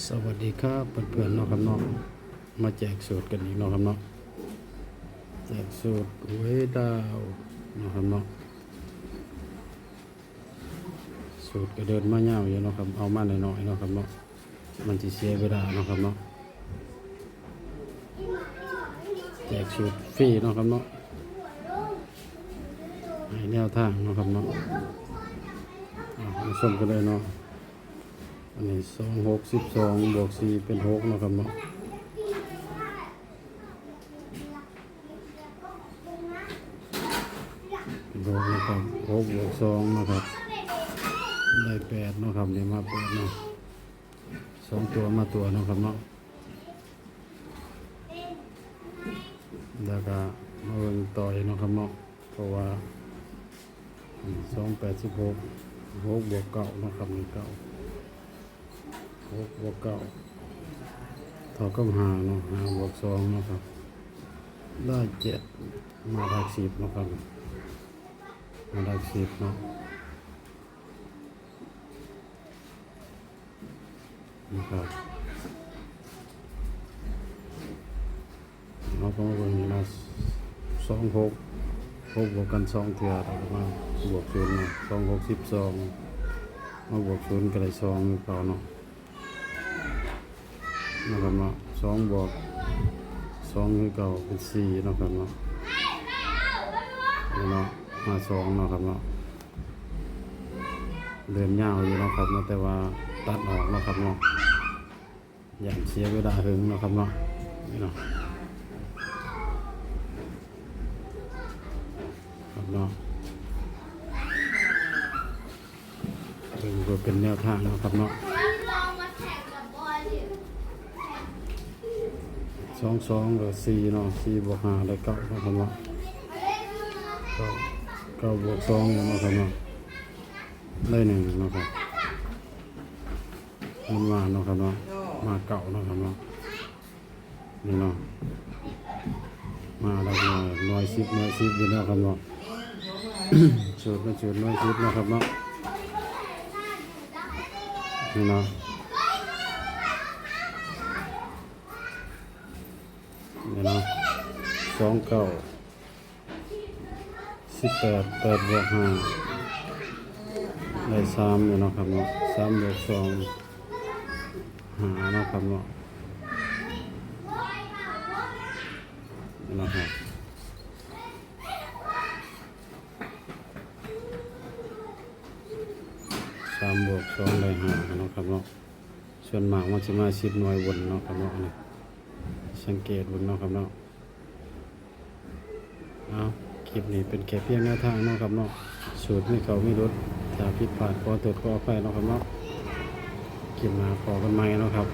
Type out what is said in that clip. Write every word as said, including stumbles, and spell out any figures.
สวัสดีครับเพื่อนๆเนาะครับเนาะ มาแจกสูตรกันอีกเนาะครับเนาะ แจกสูตรหวยดาวเนาะครับเนาะ สูตรก็เดินมายาวอยู่เนาะครับ เอามาหน่อยๆเนาะครับเนาะ มันสิเสียเวลาเนาะครับเนาะ แจกสูตรฟรีเนาะครับเนาะ ให้แนวทางเนาะครับเนาะ อ่ะ มาชมกันเลยเนาะ อันนี้สองหกสิบสองบวกสี่เป็นหกเนาะครับเนาะ เป็นหกนะครับ หกบวกสองนะครับ ได้แปดเนาะครับ นี่มาแปดเนาะ สองตัวมาตัวเนาะครับเนาะ แล้วก็มาเบิ่งต่ออีกเนาะครับเนาะ เพราะว่า อืม สองแปดสิบหก หกบวกเก้าเนาะครับ นี่เก้า หกบวกเก้า เท่ากับห้าเนาะ ห้าบวกสองเนาะครับ ได้เจ็ด มาหลักสิบเนาะครับ มาหลักสิบเนาะ นะครับ เราก็มาเบิ่งนี่นะ สองหก หกบวกกันสองเทื่อ เราก็มาบวกศูนย์เนาะ สองหกสิบสอง มาบวกศูนย์ก็ได้สองคือเก่าเนาะ นะครับเนาะ สองบวกสองคือเก่าเป็นสี่เนาะครับเนาะ นี่เนาะ มาสองเนาะครับเนาะ เดินยาวอยู่เนาะครับเนาะ แต่ว่าตัดออกเนาะครับเนาะ อย่าเสียเวลาเหิงเนาะครับเนาะ นี่เนาะ ครับเนาะ เบิ่งเพื่อเป็นแนวทางเนาะครับเนาะ สองสองกับสี่เนาะ สี่บวกห้าได้เก้าเนาะครับเนาะ เก้า เก้าบวกสองเนาะครับเนาะ ได้หนึ่งเนาะครับ มันมาเนาะครับเนาะ มาเก้าเนาะครับเนาะ นี่เนาะ มาแล้วเนาะ หน่วยสิบ หน่วยสิบอยู่แล้วครับเนาะ สูตรเป็นสูตรหน่วยสิบเนาะครับเนาะ นี่เนาะ นี่เนาะ สองเก้า สิบแปด แปดบวกห้า ได้สามอยู่เนาะครับเนาะ สามบวกสอง ห้าเนาะครับเนาะ นี่เนาะครับ สามบวกสองได้ห้าเนาะครับเนาะ ส่วนมากมันสิมาสิบหน่วยบนเนาะครับเนาะ นี่ สังเกตบนเนาะครับเนาะ เอา คลิปนี้เป็นแค่เพียงแนวทางเนาะครับเนาะ สูตรมีเข้ามีหลุด ถ้าผิดพลาดขอโทษขออภัยเนาะครับเนาะ คลิปหน้าพบกันใหม่เนาะครับ